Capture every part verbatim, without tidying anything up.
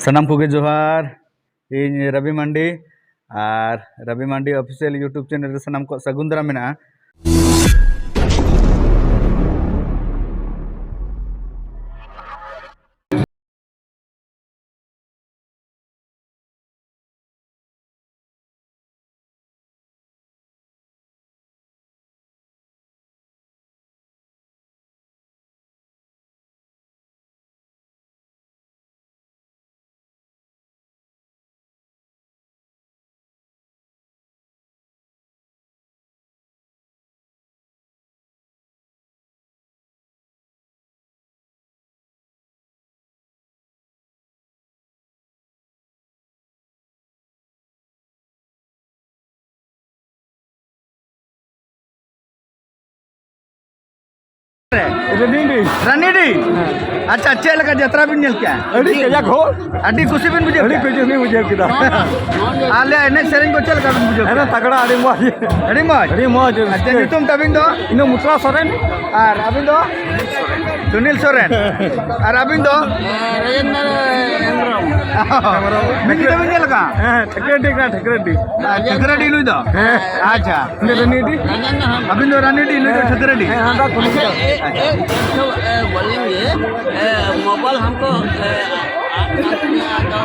ᱥᱟᱱᱟᱢ ᱠᱚᱜᱮ ᱡᱚᱦᱟᱨ᱾ ᱤᱧ ᱨᱚᱵᱤ ᱢᱟᱱᱰᱤ, ᱟᱨ ᱨᱚᱵᱤ ᱢᱟᱱᱰᱤ ᱚᱯᱷᱤᱥᱤᱭᱟᱞ YouTube ᱪᱮᱱᱮᱞ ᱨᱮ ᱥᱟᱱᱟᱢ ᱠᱚᱣᱟᱜ ᱥᱟᱹᱜᱩᱱ ᱫᱟᱨᱟᱢ ᱢᱮᱱᱟᱜᱼᱟ᱾ ᱨᱟᱱᱤᱰᱤ᱾ ᱨᱟᱱᱤᱰᱤ? ᱦᱮᱸ᱾ ᱟᱪᱪᱷᱟ, ᱪᱮᱫ ᱞᱮᱠᱟ ᱡᱟᱛᱨᱟ ᱵᱤᱱ ᱧᱮᱞ ᱠᱮᱜᱼᱟ? ᱟᱹᱰᱤ ᱠᱟᱡᱟᱠ ᱦᱚᱲ᱾ ᱟᱹᱰᱤ ᱠᱩᱥᱤ ᱵᱤᱱ ᱵᱩᱡᱷᱟᱹᱣ ᱟᱹᱰᱤ ᱠᱮᱜᱼᱟ? ᱠᱩᱥᱤ ᱞᱤᱧ ᱵᱩᱡᱷᱟᱹᱣ ᱠᱮᱫᱟ᱾ ᱟᱞᱮ ᱮᱱᱮᱡ ᱥᱮᱨᱮᱧ ᱠᱚ ᱪᱮᱫ ᱞᱮᱠᱟ ᱵᱤᱱ ᱵᱩᱡᱷᱟᱹᱣ ᱟᱹᱰᱤ ᱠᱮᱜᱼᱟ? ᱛᱟᱜᱲᱟ, ᱟᱹᱰᱤ ᱢᱚᱡᱽ᱾ ᱟᱹᱰᱤ ᱢᱚᱡᱽ? ᱟᱹᱰᱤ ᱢᱚᱡᱽ, ᱟᱪᱪᱷᱟ, ᱨᱟᱹᱥᱠᱟᱹ᱾ ᱧᱩᱛᱩᱢ ᱛᱟᱵᱤᱱ ᱫᱚ? ᱤᱧ ᱫᱚ ᱢᱩᱛᱨᱟ ᱥᱚᱨᱮᱱ᱾ ᱟᱨ ᱟᱹᱵᱤᱱ ᱫᱚ? ᱥᱩᱱᱤᱞ ᱥᱚᱨᱮᱱ᱾ ᱟᱨ ᱟᱹᱵᱤᱱ ᱫᱚ? ᱨᱟᱡᱮᱱᱫᱨᱚ ᱦᱮᱢᱵᱨᱚᱢ᱾ ᱢᱤᱫ ᱧᱤᱫᱟᱹ ᱵᱤᱱ ᱧᱮᱞ ᱠᱟᱜᱼᱟ? ᱦᱮᱸ, ᱴᱷᱟᱹᱠᱨᱟᱹᱰᱤ ᱠᱟᱱᱟ, ᱴᱷᱟᱹᱠᱨᱟᱹᱰᱤ᱾ ᱟᱨ ᱴᱷᱟᱹᱠᱨᱟᱹᱰᱤ ᱱᱩᱭ ᱫᱚ? ᱦᱮᱸ᱾ ᱟᱪᱪᱷᱟ᱾ ᱩᱱᱤ ᱫᱚ ᱱᱤᱰᱤ? ᱟᱹᱵᱤᱱ ᱫᱚ ᱨᱟᱱᱤᱰᱤ, ᱱᱩᱭ ᱫᱚ ᱦᱮᱸ᱾ ᱴᱷᱟᱹᱠᱨᱟᱹᱰᱤ? ᱦᱮᱸ, ᱦᱟᱸᱰᱟ ᱠᱷᱚᱱ ᱟᱪᱪᱷᱟ, ᱜᱮ᱾ ᱮ, ᱮ, ᱮ, ᱵᱚᱞᱮᱸᱜᱮ, ᱮ, ᱢᱳᱵᱟᱭᱤᱞ ᱦᱟᱢᱠᱳ, ᱮ, ᱟᱫᱚ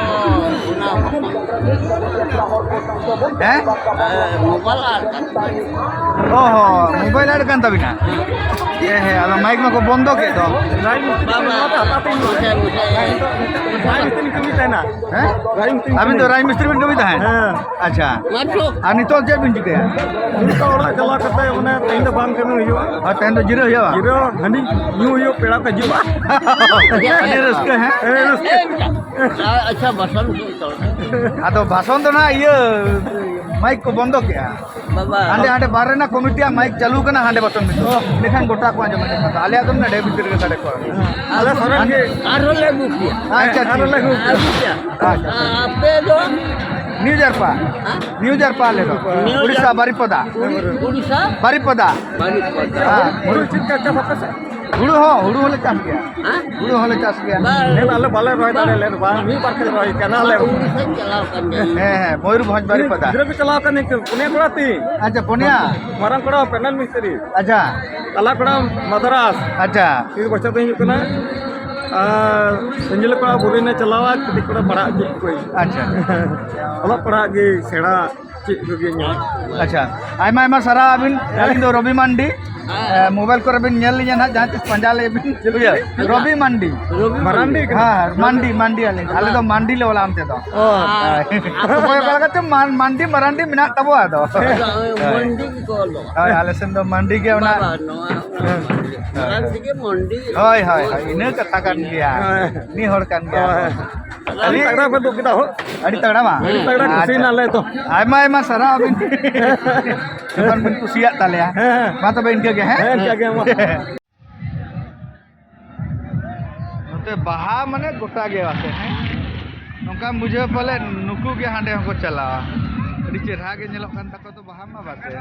ᱚᱱᱟ ᱦᱮᱸ? ᱮ, ᱢᱳᱵᱟᱭᱤᱞ ᱟᱫ ᱠᱟᱱ ᱛᱟᱵᱤᱱᱟ᱾ ᱚ ᱦᱚᱸ, ᱢᱳᱵᱟᱭᱤᱞ ᱟᱫ ᱠᱟᱱ ᱛᱟᱵᱤᱱᱟ? ᱦᱮᱸ, ᱦᱮᱸ, ᱟᱫᱚ ᱢᱟᱭᱤᱠ ᱢᱟᱠᱚ ᱵᱚᱱᱫᱚ ᱠᱮᱫ ᱫᱚ᱾ ᱵᱟᱵᱟ, ᱢᱩᱪᱟᱹᱫ, ᱢᱩᱪᱟᱹᱫ᱾ ᱦᱮᱸ? ᱨᱟᱡᱽ ᱢᱤᱥᱛᱨᱤ ᱠᱟᱹᱢᱤ ᱛᱟᱦᱮᱱᱟ᱾ ᱦᱮᱸ? ᱨᱟᱡᱽ ᱢᱤᱥᱛᱨᱤ ᱟᱹᱵᱤᱱ ᱫᱚ ᱠᱟᱹᱢᱤ᱾ ᱨᱟᱡᱽ ᱢᱤᱥᱛᱨᱤ ᱵᱤᱱ ᱠᱟᱹᱢᱤ ᱛᱟᱦᱮᱸᱫ? ᱦᱮᱸ᱾ ᱟᱪᱪᱷᱟ᱾ ᱢᱟᱨᱪᱚ᱾ ᱟᱨ ᱱᱤᱛᱚᱜ ᱪᱮᱫ ᱵᱤᱱ ᱪᱤᱠᱟᱹᱭᱟ? ᱱᱤᱛᱚᱜ ᱚᱲᱟᱜ ᱪᱟᱞᱟᱣ ᱠᱟᱛᱮ ᱢᱟᱱᱮ ᱛᱮᱦᱮᱧ ᱫᱚ ᱵᱟᱝ ᱠᱟᱹᱢᱤ ᱦᱩᱭᱩᱜᱼᱟ᱾ ᱟᱨ ᱛᱮᱦᱮᱧ ᱫᱚ ᱡᱤᱨᱟᱹᱣ ᱦᱩᱭᱩᱜᱼᱟ? ᱡᱤᱨᱟᱹᱣ, ᱦᱟᱺᱰᱤ ᱧᱩ ᱦᱩᱭᱩᱜ, ᱯᱮᱲᱟ ᱠᱚ ᱦᱤᱡᱩᱜᱼᱟ᱾ ᱟᱹᱰᱤ ᱨᱟᱹᱥᱠᱟᱹ, ᱦᱮᱸ? ᱦᱮᱸ, ᱨᱟᱹᱥᱠᱟᱹ᱾ ᱟᱪᱪᱷᱟ, ᱵᱟᱥᱚᱱ ᱠᱚ ᱛᱚᱞ᱾ ᱟᱫᱚ ᱵᱟᱥᱚᱱ ᱫᱚ ᱱᱟᱦᱟᱜ ᱤᱭᱟᱹ, ᱢᱟᱭᱤᱠ ᱠᱚ ᱵᱚᱱᱫᱚ ᱠᱮᱜᱼᱟ᱾ ᱵᱟᱵᱟ᱾ ᱦᱟᱸᱰᱮ, ᱦᱟᱸᱰᱮ ᱵᱟᱨ ᱨᱮᱱᱟᱜ ᱠᱚᱢᱤᱴᱤᱭᱟᱜ ᱢᱟᱭᱤᱠ ᱪᱟᱹᱞᱩ ᱠᱟᱱᱟ, ᱦᱟᱸᱰᱮ ᱵᱟᱥᱚᱱ ᱢᱮ᱾ ᱤᱱᱟᱹᱠᱷᱟᱱ ᱜᱚᱴᱟ ᱠᱚ ᱟᱸᱡᱚᱢᱟ, ᱤᱱᱟᱹᱠᱷᱟᱱ ᱫᱚ᱾ ᱟᱞᱮᱭᱟᱜ ᱫᱚ ᱢᱮᱱᱟᱜᱼᱟ, ᱰᱷᱮᱨ ᱵᱷᱤᱛᱤᱨ ᱨᱮᱜᱮ ᱥᱟᱰᱮ ᱠᱚᱜᱼᱟ᱾ ᱟᱞᱮ ᱥᱚᱨᱮᱱ ᱜᱮ᱾ ᱟᱨᱦᱚᱸ ᱞᱮ ᱟᱹᱜᱩ ᱠᱮᱭᱟ᱾ ᱟᱪᱪᱷᱟ, ᱟᱪᱪᱷᱟ᱾ ᱟᱹᱜᱩ ᱠᱮᱭᱟ᱾ ᱟᱪᱪᱷᱟ᱾ ᱟᱯᱮ ᱫᱚ? ᱱᱤᱭᱩ ᱡᱟᱨᱯᱟ᱾ ᱦᱮᱸ? ᱱᱤᱭᱩ ᱡᱟᱨᱯᱟ ᱟᱞᱮ ᱫᱚ᱾ ᱱᱤᱭᱩ ᱩᱲᱤᱥᱥᱟ, ᱡᱟᱨᱯᱟ᱾ ᱵᱟᱨᱤᱯᱟᱫᱟ᱾ ᱩᱲᱤ-, ᱩᱲᱤᱥᱥᱟ? ᱵᱟᱨᱤᱯᱟᱫᱟ᱾ ᱵᱟᱨᱤᱯᱟᱫᱟ᱾ ᱦᱮᱸ᱾ ᱦᱩᱲᱩ ᱪᱮᱫ ᱞᱮᱠᱟ ᱪᱟᱥ ᱟᱯᱮ ᱥᱮᱫ? ᱦᱩᱲᱩ ᱦᱚᱸ, ᱦᱩᱲᱩ ᱦᱚᱸᱞᱮ ᱪᱟᱥ ᱜᱮᱭᱟ᱾ ᱦᱮᱸ? ᱦᱩᱲᱩ ᱦᱚᱸᱞᱮ ᱪᱟᱥ ᱜᱮᱭᱟ᱾ ᱵᱟᱝ᱾ ᱱᱤᱭᱟᱹ ᱫᱚ ᱟᱞᱮ ᱵᱟᱞᱮ ᱨᱚᱦᱚᱭ ᱫᱟᱲᱮᱭᱟᱜ ᱞᱮ, ᱵᱟᱝ, ᱢᱤᱫ ᱵᱟᱨ ᱠᱷᱮᱛ ᱨᱚᱦᱚᱭ ᱠᱟᱱᱟ ᱞᱮ᱾ ᱩᱲᱤᱥᱥᱟᱧ ᱪᱟᱞᱟᱣ ᱠᱟᱱ ᱜᱮᱭᱟ᱾ ᱦᱮᱸ, ᱦᱮᱸ, ᱢᱚᱭᱩᱨᱵᱷᱚᱸᱡᱽ ᱵᱟᱨᱤᱯᱟᱫᱟ᱾ ᱜᱤᱫᱽᱨᱟᱹ ᱠᱚ ᱪᱟᱞᱟᱣ ᱠᱟᱱ ᱜᱮᱭᱟ, ᱯᱩᱱᱭᱟ ᱠᱚᱲᱟ ᱛᱤᱧ᱾ ᱟᱪᱪᱷᱟ, ᱯᱩᱱᱭᱟ᱾ ᱢᱟᱨᱟᱝ ᱠᱚᱲᱟ ᱯᱮᱱᱟᱞ ᱢᱤᱥᱛᱨᱤ᱾ ᱟᱪᱪᱷᱟ᱾ ᱛᱟᱞᱟ ᱠᱚᱲᱟ ᱢᱟᱫᱽᱨᱟᱥ᱾ ᱟᱪᱪᱷᱟ᱾ ᱛᱤᱱ ᱵᱚᱪᱷᱚᱨ ᱫᱚ ᱦᱩᱭᱩᱜ ᱠᱟᱱᱟ᱾ ᱟᱨ ᱥᱟᱺᱜᱤᱧ ᱠᱚᱲᱟ ᱵᱩᱨᱩᱭᱱᱟ ᱪᱟᱞᱟᱣᱟ, ᱠᱟᱹᱴᱤᱡ ᱠᱚᱲᱟ ᱯᱟᱲᱦᱟᱜ ᱪᱮᱫ ᱠᱚ᱾ ᱟᱪᱪᱷᱟ᱾ ᱚᱞᱚᱜ ᱯᱟᱲᱦᱟᱜ ᱜᱮ ᱥᱮᱬᱟ᱾ ᱪᱮᱫ ᱠᱚᱜᱮ ᱧᱟᱢ᱾ ᱟᱪᱪᱷᱟ, ᱟᱭᱢᱟ ᱟᱭᱢᱟ ᱥᱟᱨᱦᱟᱣ ᱟᱹᱵᱤᱱ᱾ ᱟᱹᱞᱤᱧ ᱫᱚ ᱨᱚᱵᱤ ᱢᱟᱱᱰᱤ᱾ ᱦᱮᱸ᱾ ᱮ, ᱢᱳᱵᱟᱭᱤᱞ ᱠᱚᱨᱮ ᱵᱤᱱ ᱧᱮᱞ ᱞᱤᱧᱟ ᱱᱟᱦᱟᱜ, ᱡᱟᱦᱟᱸ ᱛᱤᱥ ᱯᱟᱸᱡᱟ ᱞᱮ ᱵᱤᱱ᱾ ᱪᱮᱫ ᱵᱤᱱ ᱞᱟᱹᱭᱟ? ᱨᱚᱵᱤ ᱢᱟᱱᱰᱤ᱾ ᱨᱚᱵᱤ ᱢᱟᱨᱟᱱᱰᱤ ᱢᱟᱱᱰᱤ᱾ ᱠᱟᱱᱟ᱾ ᱦᱮᱸ, ᱢᱟᱱᱰᱤ, ᱢᱟᱱᱰᱤ ᱟᱹᱞᱤᱧ᱾ ᱟᱞᱮ ᱫᱚ ᱢᱟᱱᱰᱤ ᱞᱮ ᱚᱞᱟ ᱚᱱᱛᱮ ᱫᱚ᱾ ᱚ᱾ ᱦᱮᱸ᱾ ᱚᱠᱚᱭ ᱚᱠᱟ ᱞᱮᱠᱟ ᱪᱚ ᱢᱟᱱ-, ᱢᱟᱱᱰᱤ, ᱢᱟᱨᱟᱱᱰᱤ ᱢᱮᱱᱟᱜ ᱛᱟᱵᱚᱣᱟ ᱟᱫᱚ᱾ ᱟᱫᱚ ᱦᱳᱭ᱾ ᱢᱟᱱᱰᱤ ᱜᱮᱠᱚ ᱚᱞᱚᱜᱼᱟ᱾ ᱦᱳᱭ, ᱟᱞᱮ ᱥᱮᱱ ᱫᱚ ᱢᱟᱱᱰᱤ ᱜᱮ ᱚᱱᱟ᱾ ᱵᱟᱵᱟ, ᱱᱚᱣᱟ ᱦᱮᱸ᱾ ᱢᱟᱨᱟᱱᱰᱤ ᱜᱮ ᱢᱟᱱᱰᱤ᱾ ᱦᱳᱭ, ᱦᱳᱭ, ᱦᱳᱭ, ᱤᱱᱟᱹ ᱠᱟᱛᱷᱟ ᱠᱟᱱ ᱜᱮᱭᱟ᱾ ᱦᱳᱭ᱾ ᱢᱤᱫ ᱦᱚᱲ ᱠᱟᱱ ᱜᱮᱭᱟ᱾ ᱦᱳᱭ᱾ ᱟᱹᱰᱤ ᱛᱟᱜᱲᱟ ᱯᱮ ᱫᱩᱜ ᱠᱮᱫᱟ ᱦᱳ᱾ ᱟᱹᱰᱤ ᱛᱟᱜᱲᱟ ᱵᱟᱝ? ᱟᱹᱰᱤ ᱛᱟᱜᱲᱟ ᱠᱩᱥᱤ ᱟᱪᱪᱷᱟ᱾ ᱱᱟᱞᱮ ᱛᱚ᱾ ᱟᱭᱢᱟ ᱟᱭᱢᱟ ᱥᱟᱨᱦᱟᱣ ᱟᱹᱵᱤᱱ᱾ ᱡᱚᱠᱷᱚᱱ ᱵᱤᱱ ᱠᱩᱥᱤᱭᱟᱜ ᱛᱟᱞᱮᱭᱟ᱾ ᱦᱮᱸ, ᱦᱮᱸ᱾ ᱢᱟ ᱛᱚᱵᱮ ᱤᱱᱠᱟᱹ ᱜᱮ, ᱦᱮᱸ? ᱦᱮᱸ, ᱤᱱᱠᱟᱹ ᱜᱮ, ᱢᱟ᱾ ᱱᱚᱛᱮ ᱵᱟᱦᱟ ᱢᱟᱱᱮ ᱜᱚᱴᱟ ᱜᱮ ᱟᱛᱮ, ᱦᱮᱸ? ᱱᱚᱝᱠᱟᱢ ᱵᱩᱡᱷᱟᱹᱣ ᱯᱟᱞᱮ ᱱᱩᱠᱩ ᱜᱮ ᱦᱟᱸᱰᱮ ᱦᱚᱸᱠᱚ ᱪᱟᱞᱟᱣᱟ᱾ ᱟᱹᱰᱤ ᱪᱮᱦᱨᱟ ᱜᱮ ᱧᱮᱞᱚᱜ ᱠᱟᱱ ᱛᱟᱠᱚ ᱫᱚ ᱵᱟᱦᱟ ᱢᱟ ᱵᱟᱥᱮ᱾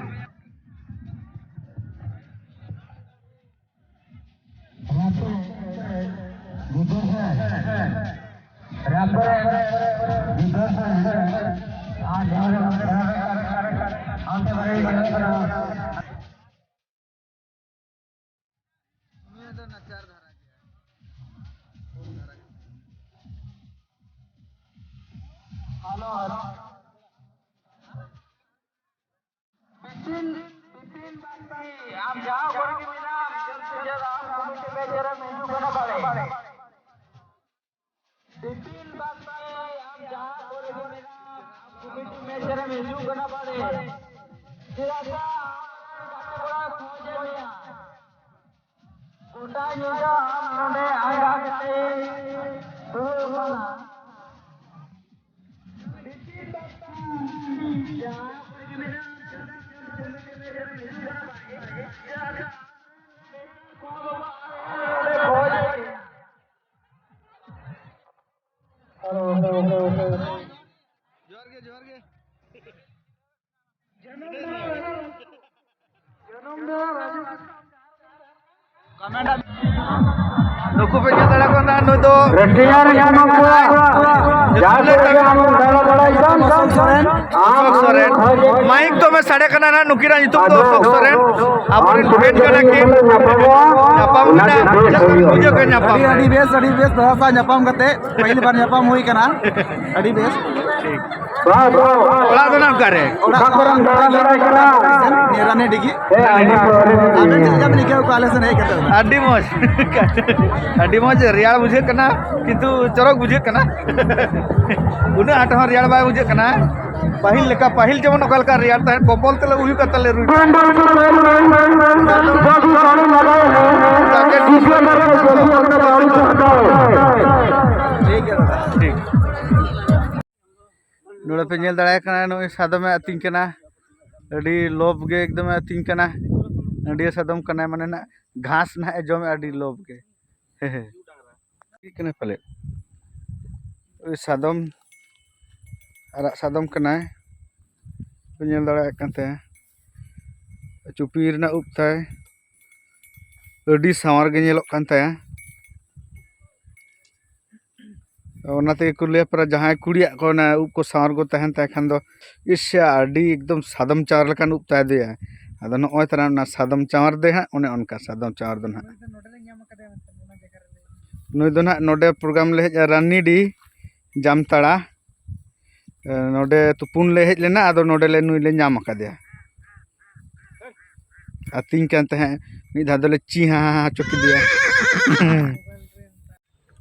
ᱵᱤᱯᱤᱱ, ᱵᱤᱯᱤᱱ ᱵᱟᱜᱪᱤ, ᱟᱢ ᱡᱟᱦᱟᱸ ᱠᱚᱨᱮ ᱜᱮ ᱢᱮᱱᱟᱢ, ᱡᱚᱞᱫᱤ ᱡᱚᱞᱫᱤ ᱟᱢ ᱠᱚᱢᱤᱴᱤ ᱢᱮᱪ ᱨᱮᱢ ᱦᱤᱡᱩᱜ ᱠᱟᱱᱟ ᱵᱟᱲᱮ᱾ ᱵᱤᱯᱤᱱ ᱵᱟᱜᱪᱤ, ᱟᱢ ᱡᱟᱦᱟᱸ ᱠᱚᱨᱮ ᱜᱮ ᱢᱮᱱᱟᱢ, ᱟᱢ ᱠᱚᱢᱤᱴᱤ ᱢᱮᱪ ᱨᱮᱢ ᱦᱤᱡᱩᱜ ᱠᱟᱱᱟ ᱵᱟᱲᱮ᱾ ᱪᱮᱫᱟᱜ ᱥᱮ ᱟᱢ ᱨᱮᱱ ᱜᱟᱛᱮ ᱠᱚᱲᱟ ᱠᱷᱚᱡᱮ ᱢᱮᱭᱟ᱾ ᱜᱚᱴᱟ ᱧᱤᱫᱟᱹ ᱟᱢ ᱱᱚᱰᱮ ᱟᱸᱜᱟ ᱠᱟᱛᱮ ᱫᱩᱲᱩᱵ ᱠᱟᱱᱟ᱾ ᱡᱚᱦᱟᱨ ᱜᱮ, ᱡᱚᱦᱟᱨ ᱜᱮ᱾ ᱡᱟᱱᱟᱢ ᱫᱚ ᱨᱟᱡᱩ ᱠᱤᱥᱠᱩ᱾ ᱱᱩᱠᱩ ᱯᱮ ᱧᱮᱞ ᱫᱟᱲᱮᱭᱟᱜ ᱠᱟᱱᱟ, ᱱᱩᱭ ᱫᱚ ᱨᱮᱴᱤᱱᱟᱨ ᱧᱟᱢ ᱠᱚᱣᱟ᱾ ᱡᱟᱦᱟᱸ ᱥᱮᱫ ᱜᱮ ᱟᱢ ᱫᱟᱬᱟ ᱵᱟᱲᱟᱭ ᱠᱟᱱ, ᱟᱢ ᱥᱚᱨᱮᱱ᱾ ᱢᱟᱭᱤᱠ ᱫᱚᱢᱮ ᱥᱟᱰᱮ ᱠᱟᱱᱟ ᱱᱟᱜ, ᱱᱩᱠᱤᱱᱟᱜ ᱧᱩᱛᱩᱢ ᱫᱚ ᱟᱫᱚ ᱚᱥᱳᱠ ᱥᱚᱨᱮᱱ᱾ ᱟᱵᱚᱨᱮᱱ ᱟᱢ ᱯᱷᱮᱱ ᱠᱟᱱᱟ ᱠᱤᱱ᱾ ᱧᱟᱯᱟᱢᱚᱜᱼᱟ, ᱧᱟᱯᱟᱢ ᱚᱱᱟ ᱠᱟᱱᱟ, ᱜᱮ ᱵᱮᱥ ᱡᱟᱦᱟᱸ ᱦᱩᱭᱩᱜᱼᱟ᱾ ᱵᱩᱡᱷᱟᱹᱣ ᱠᱟᱱᱟ ᱧᱟᱯᱟᱢ ᱟᱹᱰᱤ, ᱠᱟᱱᱟ᱾ ᱟᱹᱰᱤ ᱵᱮᱥ, ᱟᱹᱰᱤ ᱵᱮᱥ ᱫᱟᱫᱟ ᱥᱟᱶ ᱧᱟᱯᱟᱢ ᱠᱟᱛᱮ, ᱯᱟᱹᱦᱤᱞ ᱵᱟᱨ ᱧᱟᱯᱟᱢ ᱦᱩᱭ ᱠᱟᱱᱟ᱾ ᱟᱹᱰᱤ ᱵᱮᱥ᱾ ᱴᱷᱤᱠ᱾ ᱵᱟᱝ, ᱵᱟᱝ, ᱵᱟᱝ᱾ ᱚᱲᱟᱜ ᱫᱚ ᱱᱟᱜ ᱚᱠᱟᱨᱮ? ᱚᱠᱟ ᱠᱚᱨᱮᱢ ᱫᱟᱬᱟ ᱵᱟᱲᱟᱭ ᱠᱟᱱᱟ? ᱨᱟᱱᱤᱰᱤ ᱜᱮ᱾ ᱦᱮᱸ, ᱟᱹᱰᱤ ᱵᱷᱟᱹᱜᱤ᱾ ᱟᱵᱮᱱ ᱪᱮᱫ ᱞᱮᱠᱟ ᱵᱮᱱ ᱟᱹᱭᱠᱟᱹᱣ ᱠᱚᱣᱟ ᱟᱞᱮ ᱥᱮᱱ ᱦᱮᱡ ᱠᱟᱛᱮ? ᱟᱹᱰᱤ ᱢᱚᱡᱽ᱾ ᱟᱹᱰᱤ ᱢᱚᱡᱽ, ᱨᱮᱭᱟᱲ ᱵᱩᱡᱷᱟᱹᱜ ᱠᱟᱱᱟ, ᱠᱤᱱᱛᱩ ᱪᱚᱨᱚᱠ ᱵᱩᱡᱷᱟᱹᱜ ᱠᱟᱱᱟ᱾ ᱩᱱᱟᱹᱜ ᱟᱸᱴ ᱦᱚᱸ ᱨᱮᱭᱟᱲ ᱵᱟᱭ ᱵᱩᱡᱷᱟᱹᱜ ᱠᱟᱱᱟ᱾ ᱯᱟᱹᱦᱤᱞ ᱞᱮᱠᱟ, ᱯᱟᱹᱦᱤᱞ ᱡᱮᱢᱚᱱ ᱚᱠᱟ ᱞᱮᱠᱟ ᱨᱮᱭᱟᱲ ᱛᱟᱦᱮᱸᱫ, ᱠᱚᱢᱵᱚᱞ ᱛᱮᱞᱮ ᱩᱭᱩ ᱠᱟᱛᱮ ᱞᱮ ᱨᱩᱭ ᱠᱟᱱᱟ᱾ ᱡᱟᱠᱮᱴ ᱴᱷᱤᱠ ᱜᱮᱭᱟ ᱫᱟᱫᱟ᱾ ᱴᱷᱤᱠ᱾ ᱱᱚᱰᱮ ᱯᱮ ᱧᱮᱞ ᱫᱟᱲᱮᱭᱟᱜ ᱠᱟᱱᱟ, ᱱᱩᱜᱼᱩᱭ ᱥᱟᱫᱚᱢᱮ ᱟᱹᱛᱤᱧ ᱠᱟᱱᱟ᱾ ᱟᱹᱰᱤ ᱞᱳᱵᱷ ᱜᱮ ᱮᱠᱫᱚᱢᱮ ᱟᱹᱛᱤᱧ ᱠᱟᱱᱟ᱾ ᱟᱹᱰᱤ ᱥᱟᱫᱚᱢ ᱠᱟᱱᱟᱭ, ᱢᱟᱱᱮ ᱱᱟᱜ ᱜᱷᱟᱥ ᱱᱟᱜ ᱮ ᱡᱚᱢᱮᱫᱼᱟ, ᱟᱹᱰᱤ ᱞᱳᱵᱷ ᱜᱮ᱾ ᱦᱮᱸ ᱦᱮᱸ᱾ ᱪᱮᱫ ᱠᱟᱱᱟᱭ ᱯᱟᱞᱮᱫ? ᱳᱭ ᱥᱟᱫᱚᱢ, ᱟᱨᱟᱜ ᱥᱟᱫᱚᱢ ᱠᱟᱱᱟᱭ᱾ ᱯᱮ ᱧᱮᱞ ᱫᱟᱲᱮᱭᱟᱜ ᱠᱟᱱ ᱛᱟᱭᱟ, ᱪᱩᱯᱤ ᱨᱮᱱᱟᱜ ᱩᱵ ᱛᱟᱭ ᱟᱹᱰᱤ ᱥᱟᱶᱟᱨ ᱜᱮ ᱧᱮᱞᱚᱜ ᱠᱟᱱ ᱛᱟᱭᱟ᱾ ᱚᱱᱟ ᱛᱮᱜᱮ ᱠᱚ ᱞᱟᱹᱭᱟ, ᱯᱟᱨᱟ ᱡᱟᱦᱟᱸᱭ ᱠᱩᱲᱤᱭᱟᱜ ᱠᱚ ᱚᱱᱟ ᱩᱵ ᱠᱚ ᱥᱟᱶᱟᱨ ᱠᱚ ᱛᱟᱦᱮᱱ ᱛᱟᱭ ᱠᱷᱟᱱ ᱫᱚ, ᱤᱥ, ᱟᱹᱰᱤ ᱮᱠᱫᱚᱢ ᱥᱟᱫᱚᱢ ᱪᱟᱣᱟᱨ ᱞᱮᱠᱟᱱ ᱩᱵ ᱛᱟᱭ ᱫᱚᱭᱟ᱾ ᱟᱫᱚ ᱱᱚᱜᱼᱚᱭ ᱛᱟᱨᱟ ᱚᱱᱟ ᱥᱟᱫᱚᱢ ᱪᱟᱣᱟᱨ ᱫᱚ ᱦᱟᱸᱜ, ᱚᱱᱮ ᱚᱱᱠᱟ ᱥᱟᱫᱚᱢ ᱪᱟᱣᱟᱨ ᱫᱚ ᱱᱟᱦᱟᱜ᱾ ᱱᱩᱭ ᱫᱚ ᱱᱟᱦᱟᱜ ᱱᱚᱰᱮ ᱯᱨᱳᱜᱨᱟᱢ ᱞᱮ ᱦᱮᱡ ᱨᱟᱱᱤᱰᱤ ᱡᱟᱢᱛᱟᱲᱟ, ᱮ, ᱱᱚᱰᱮ ᱛᱩᱯᱩᱱ ᱞᱮ ᱦᱮᱡ ᱞᱮᱱᱟ, ᱟᱫᱚ ᱱᱚᱰᱮ ᱞᱮ ᱱᱩᱭ ᱞᱮ ᱧᱟᱢ ᱟᱠᱟᱫᱮᱭᱟ᱾ ᱟᱹᱛᱤᱧ ᱠᱟᱱ ᱛᱟᱦᱮᱸᱫ, ᱢᱤᱫ ᱫᱷᱟᱣ ᱫᱚᱞᱮ ᱪᱤ ᱦᱟ ᱦᱟ ᱦᱚᱪᱚ ᱠᱮᱫᱮᱭᱟ᱾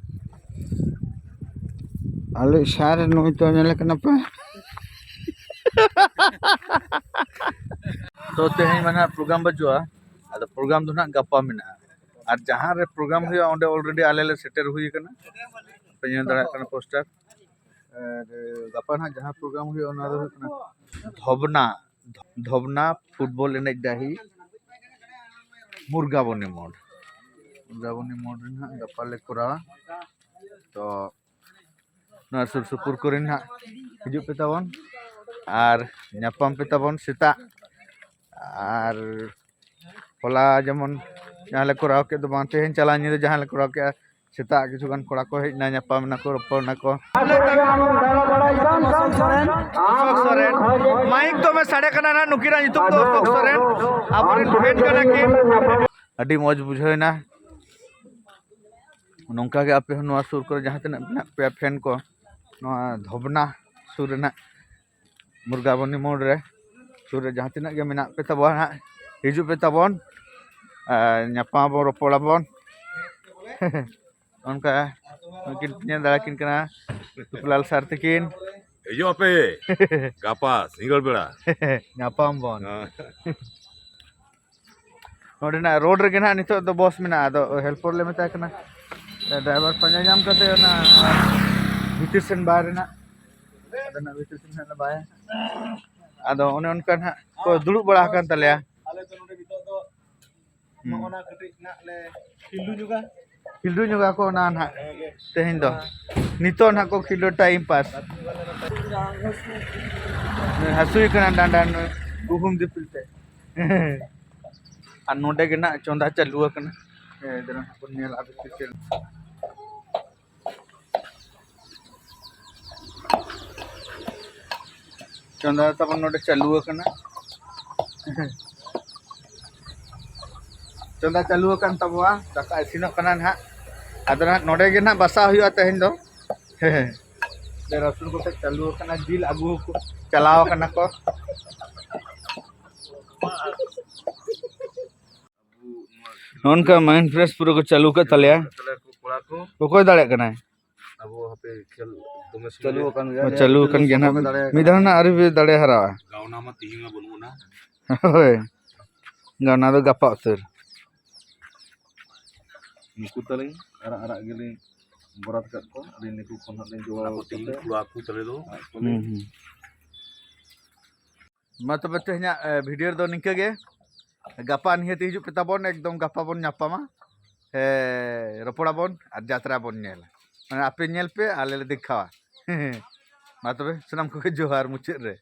ᱟᱞᱮ ᱥᱟᱨ ᱱᱩᱭ ᱛᱚ ᱧᱮᱞᱮ ᱠᱟᱱᱟ ᱯᱮ᱾ ᱛᱚ ᱛᱮᱦᱮᱧ ᱢᱟ ᱱᱟᱦᱟᱜ ᱯᱨᱳᱜᱨᱟᱢ ᱵᱟᱹᱪᱩᱜᱼᱟ, ᱟᱫᱚ ᱯᱨᱳᱜᱨᱟᱢ ᱫᱚ ᱱᱟᱦᱟᱜ ᱜᱟᱯᱟ ᱢᱮᱱᱟᱜᱼᱟ᱾ ᱟᱨ ᱡᱟᱦᱟᱸ ᱨᱮ ᱯᱨᱳᱜᱨᱟᱢ ᱦᱩᱭᱩᱜᱼᱟ, ᱚᱸᱰᱮ already ᱟᱞᱮ ᱞᱮ ᱥᱮᱴᱮᱨ ᱦᱩᱭ ᱟᱠᱟᱱᱟ, ᱯᱮ ᱧᱮᱞ ᱫᱟᱲᱮᱭᱟᱜ ᱠᱟᱱᱟ ᱯᱳᱥᱴᱟᱨ᱾ ᱟᱨ ᱜᱟᱯᱟ ᱱᱟᱦᱟᱜ ᱡᱟᱦᱟᱸ ᱯᱨᱳᱜᱨᱟᱢ ᱦᱩᱭᱩᱜᱼᱟ, ᱚᱱᱟ ᱫᱚ ᱦᱩᱭᱩᱜ ᱠᱟᱱᱟ ᱫᱷᱚᱵᱽᱱᱟ, ᱫᱷᱚᱵᱽᱱᱟ ᱯᱷᱩᱴᱵᱚᱞ ᱮᱱᱮᱡ ᱰᱟᱹᱦᱤ, ᱢᱩᱨᱜᱟᱵᱚᱱᱤ ᱢᱳᱲ᱾ ᱢᱩᱨᱜᱟᱵᱚᱱᱤ ᱢᱳᱲ ᱨᱮ ᱱᱟᱦᱟᱜ ᱜᱟᱯᱟ ᱞᱮ ᱠᱚᱨᱟᱣᱟ᱾ ᱛᱚ ᱱᱚᱣᱟ ᱥᱩᱨ ᱥᱩᱯᱩᱨ ᱠᱚᱨᱮ ᱱᱟᱦᱟᱜ ᱦᱤᱡᱩᱜ ᱯᱮ ᱛᱟᱵᱚᱱ ᱟᱨ ᱧᱟᱯᱟᱢ ᱯᱮ ᱛᱟᱵᱚᱱ ᱥᱮᱛᱟᱜ᱾ ᱟᱨ ᱦᱚᱞᱟ ᱡᱮᱢᱚᱱ ᱡᱟᱦᱟᱸ ᱞᱮ ᱠᱚᱨᱟᱣ ᱠᱮᱫ ᱫᱚ ᱵᱟᱝ, ᱛᱮᱦᱮᱧ ᱪᱟᱞᱟᱣ ᱧᱤᱫᱟᱹ ᱡᱟᱦᱟᱸ ᱞᱮ ᱠᱚᱨᱟᱣ ᱠᱮᱫᱼᱟ, ᱥᱮᱛᱟᱜ ᱠᱤᱪᱷᱩ ᱜᱟᱱ ᱠᱚᱲᱟ ᱠᱚ ᱦᱮᱡ ᱮᱱᱟ, ᱧᱟᱯᱟᱢ ᱮᱱᱟ ᱠᱚ, ᱨᱚᱯᱚᱲ ᱮᱱᱟ ᱠᱚ᱾ ᱚᱥᱳᱠ ᱥᱚᱨᱮᱱ, ᱢᱟᱭᱤᱠ ᱫᱚᱢᱮ ᱥᱟᱰᱮ ᱠᱟᱱᱟ ᱱᱟᱦᱟᱜ, ᱱᱩᱠᱤᱱᱟᱜ ᱧᱩᱛᱩᱢ ᱫᱚ ᱚᱥᱳᱠ ᱥᱚᱨᱮᱱ, ᱟᱵᱚᱨᱮᱱ ᱯᱷᱮᱱ ᱠᱟᱱᱟ ᱠᱤᱱ᱾ ᱟᱹᱰᱤ ᱢᱚᱡᱽ ᱵᱩᱡᱷᱟᱹᱣ ᱮᱱᱟ᱾ ᱱᱚᱝᱠᱟ ᱜᱮ ᱟᱯᱮ ᱦᱚᱸ ᱱᱚᱣᱟ ᱥᱩᱨ ᱠᱚᱨᱮ ᱡᱟᱦᱟᱸ ᱛᱤᱱᱟᱹᱜ ᱢᱮᱱᱟᱜ ᱯᱮᱭᱟ ᱯᱷᱮᱱ ᱠᱚ, ᱱᱚᱣᱟ ᱫᱷᱚᱵᱱᱟ ᱥᱩᱨ ᱨᱮᱱᱟᱜ ᱢᱩᱨᱜᱟᱵᱚᱱᱤ ᱢᱳᱲ ᱨᱮ, ᱥᱩᱨ ᱨᱮ ᱡᱟᱦᱟᱸ ᱛᱤᱱᱟᱹᱜ ᱜᱮ ᱢᱮᱱᱟᱜ ᱯᱮ ᱛᱟᱵᱚᱱᱟ ᱦᱟᱸᱜ, ᱦᱤᱡᱩᱜ ᱯᱮ ᱛᱟᱵᱚᱱ, ᱟᱨ ᱧᱟᱯᱟᱢ ᱟᱵᱚᱱ, ᱨᱚᱯᱚᱲ ᱟᱵᱚᱱ᱾ ᱚᱱᱠᱟ ᱩᱱᱠᱤᱱ ᱧᱮᱞ ᱫᱟᱲᱮ ᱠᱤᱱ ᱠᱟᱱᱟ ᱥᱩᱠᱞᱟᱞ ᱥᱟᱨ ᱛᱟᱹᱠᱤᱱ᱾ ᱦᱤᱡᱩᱜ ᱟᱯᱮ ᱜᱟᱯᱟ ᱥᱤᱸᱜᱟᱹᱲ ᱵᱮᱲᱟ᱾ ᱧᱟᱯᱟᱢ ᱵᱚᱱ᱾ ᱦᱮᱸ᱾ ᱱᱚᱸᱰᱮᱱᱟᱜ ᱨᱳᱰ ᱨᱮᱜᱮ ᱱᱟᱦᱟᱜ ᱱᱤᱛᱚᱜ ᱫᱚ ᱵᱚᱥ ᱢᱮᱱᱟᱜᱼᱟ᱾ ᱟᱫᱚ ᱦᱮᱞᱯᱚᱨ ᱞᱮ ᱢᱮᱛᱟᱭ ᱠᱟᱱᱟ, ᱰᱨᱟᱭᱵᱷᱟᱨ ᱯᱟᱸᱡᱟ ᱧᱟᱢ ᱠᱟᱛᱮ ᱚᱱᱟ ᱵᱷᱤᱛᱤᱨ ᱥᱮᱱ ᱵᱟᱭ ᱨᱮᱱᱟᱜ, ᱟᱫᱚ ᱱᱟᱜ ᱵᱷᱤᱛᱤᱨ ᱥᱮᱱ ᱱᱟᱜ ᱵᱟᱭ᱾ ᱟᱫᱚ ᱚᱱᱮ ᱚᱱᱠᱟ ᱱᱟᱦᱟᱜ ᱠᱚ ᱫᱩᱲᱩᱵ ᱵᱟᱲᱟ ᱟᱠᱟᱱ ᱛᱟᱞᱮᱭᱟ᱾ ᱟᱞᱮ ᱫᱚ ᱱᱚᱰᱮ ᱱᱤᱛᱚᱜ ᱫᱚ ᱦᱩᱸ᱾ ᱱᱚᱜᱼᱚ ᱱᱟ ᱠᱟᱹᱴᱤᱡ ᱱᱟᱜ ᱞᱮ ᱠᱷᱤᱞᱰᱩ ᱧᱚᱜᱟ᱾ ᱠᱷᱤᱞᱰᱩ ᱧᱚᱜᱟ ᱠᱚ ᱚᱱᱟ ᱱᱟᱦᱟᱜ ᱛᱮᱦᱮᱧ ᱫᱚ᱾ ᱱᱤᱛᱚᱜ ᱱᱟᱦᱟᱜ ᱠᱚ ᱠᱷᱤᱞᱰᱩ ᱴᱟᱭᱤᱢ ᱯᱟᱥ᱾ ᱦᱟᱹᱥᱩᱭᱮ ᱠᱟᱱᱟ ᱰᱟᱸᱰᱟ ᱱᱩᱭ ᱜᱩᱦᱩᱢ ᱫᱤᱯᱤᱞ ᱛᱮ᱾ ᱟᱨ ᱱᱚᱰᱮ ᱜᱮ ᱱᱟᱜ ᱪᱚᱸᱫᱟ ᱪᱟᱹᱞᱩ ᱟᱠᱟᱱᱟ᱾ ᱦᱮᱸ, ᱱᱟᱦᱟᱜ ᱵᱚᱱ ᱧᱮᱞᱟ ᱟᱨ ᱪᱮᱫ ᱪᱮᱫ᱾ ᱪᱚᱸᱫᱟ ᱛᱟᱵᱚᱱ ᱱᱚᱰᱮ ᱪᱟᱹᱞᱩ ᱟᱠᱟᱱᱟ᱾ ᱪᱚᱸᱫᱟ ᱪᱟᱹᱞᱩ ᱟᱠᱟᱱ ᱛᱟᱵᱚᱣᱟ, ᱫᱟᱠᱟ ᱤᱥᱤᱱᱚᱜ ᱠᱟᱱᱟ ᱱᱟᱦᱟᱜ᱾ ᱟᱫᱚ ᱱᱟᱦᱟᱜ ᱱᱚᱰᱮ ᱜᱮ ᱱᱟᱦᱟᱜ ᱵᱟᱥᱟ ᱦᱩᱭᱩᱜᱼᱟ ᱛᱮᱦᱮᱧ ᱫᱚ᱾ ᱦᱮᱸ, ᱨᱟᱹᱥᱩᱱ ᱠᱚᱛᱮ ᱪᱟᱹᱞᱩ ᱟᱠᱟᱱᱟ, ᱡᱤᱞ ᱟᱹᱜᱩ ᱠᱚ ᱪᱟᱞᱟᱣ ᱟᱠᱟᱱᱟ ᱠᱚ᱾ ᱱᱚᱜᱼᱚ ᱱᱚᱝᱠᱟ ᱢᱟᱭᱤᱱᱰ ᱯᱷᱨᱮᱥ ᱯᱩᱨᱟᱹ ᱠᱚ ᱪᱟᱹᱞᱩ ᱠᱟᱜ ᱛᱟᱞᱮᱭᱟ᱾ ᱚᱠᱚᱭ ᱫᱟᱲᱮᱭᱟᱜ ᱠᱟᱱᱟᱭ? ᱟᱵᱚ ᱦᱟᱯᱮ ᱠᱷᱮᱞ ᱫᱚᱢᱮ ᱥᱚᱢᱚᱭ ᱪᱟᱹᱞᱩ ᱟᱠᱟᱱ ᱜᱮᱭᱟ᱾ ᱪᱟᱹᱞᱩ ᱟᱠᱟᱱ ᱜᱮᱭᱟ ᱱᱟᱦᱟᱜ᱾ ᱢᱤᱫ ᱫᱷᱟᱣ ᱱᱟᱦᱟᱜ ᱟᱹᱣᱨᱤ ᱯᱮ ᱫᱟᱲᱮ ᱦᱟᱨᱟᱜᱼᱟ᱾ ᱜᱟᱣᱱᱟ ᱢᱟ ᱛᱤᱦᱤᱧ ᱢᱟ ᱵᱟᱹᱱᱩᱜ ᱟᱱᱟ᱾ ᱦᱳᱭ, ᱜᱟᱣᱱᱟ ᱫᱚ ᱜᱟᱯᱟ ᱩᱛᱟᱹᱨ᱾ ᱱᱩᱠᱩ ᱛᱟᱹᱞᱤᱧ ᱟᱨᱟᱜ ᱟᱨᱟᱜ ᱜᱮᱞᱤᱧ ᱵᱚᱨᱟᱫ ᱠᱟᱜ ᱠᱚᱣᱟ᱾ ᱟᱹᱞᱤᱧ ᱱᱩᱠᱩ ᱠᱚ ᱱᱟᱦᱟᱜ ᱞᱤᱧ ᱡᱚᱜᱟᱣ ᱛᱮᱦᱤᱧ ᱠᱟᱛᱮ ᱠᱚᱲᱟ ᱠᱚ ᱛᱟᱞᱮ ᱫᱚ᱾ ᱦᱩᱸ, ᱦᱩᱸ᱾ ᱢᱟ ᱛᱚᱵᱮ ᱛᱮᱦᱮᱧᱟᱜ, ᱮ, ᱵᱷᱤᱰᱤᱭᱳ ᱨᱮᱫᱚ ᱱᱤᱝᱠᱟᱹ ᱜᱮ᱾ ᱜᱟᱯᱟ ᱱᱤᱦᱟᱹᱛ ᱦᱤᱡᱩᱜ ᱯᱮ ᱛᱟᱵᱚᱱ, ᱮᱠᱫᱚᱢ ᱜᱟᱯᱟ ᱵᱚᱱ ᱧᱟᱯᱟᱢᱟ᱾ ᱮ, ᱨᱚᱯᱚᱲᱟᱵᱚᱱ ᱟᱨ ᱡᱟᱛᱨᱟ ᱵᱚᱱ ᱧᱮᱞᱟ᱾ ᱢᱟᱱᱮ ᱟᱯᱮ ᱧᱮᱞ ᱯᱮ, ᱟᱞᱮ ᱞᱮ ᱫᱮᱠᱷᱟᱣᱟ᱾ ᱢᱟ ᱛᱚᱵᱮ ᱥᱟᱱᱟᱢ ᱠᱚᱜᱮ ᱡᱚᱦᱟᱨ ᱢᱩᱪᱟᱹᱫ ᱨᱮ᱾